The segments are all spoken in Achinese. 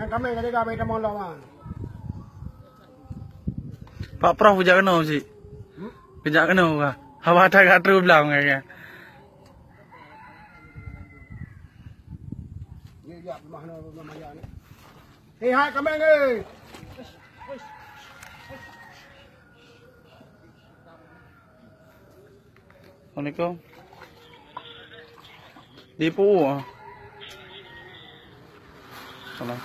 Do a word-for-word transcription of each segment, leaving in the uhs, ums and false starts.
Kami ka jaga bayi tamong lom, ah. Pak Prof kujak keunoe cit. Hmm? Kujak keunoe ka. Haba that ka trok blang ka. Ni jak rumah na, rumah maya ni. Eh, hai kami ni. Assalamualaikum. Di Pu. Salam.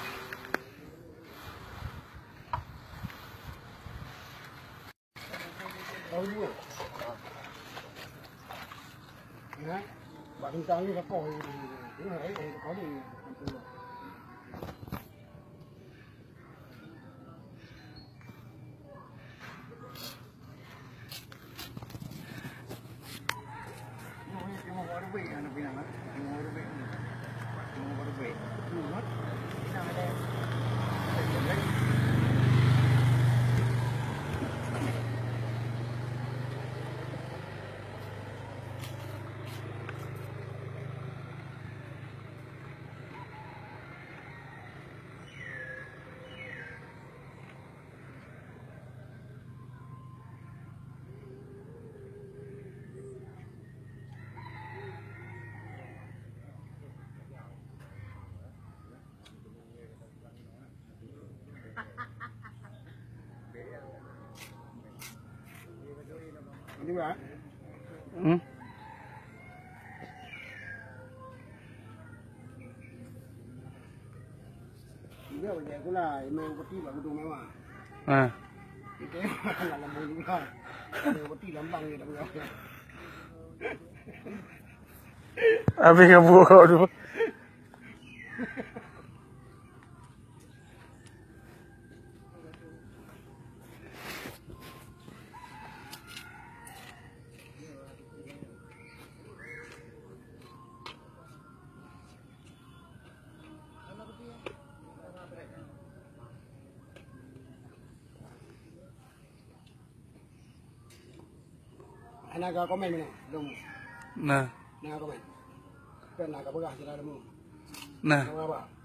Ini, Pak. Hmm? Dia banyak pula, memang peti bak gedung mewah. Ha. Kita dalam bulu lah. Memang peti gampang je dah. Habis ngan buah kau tu. Hana ka komen mana? Belum. Nah. Hana ka komen. Kan nak ka peugah sira demo. Nah. Apa?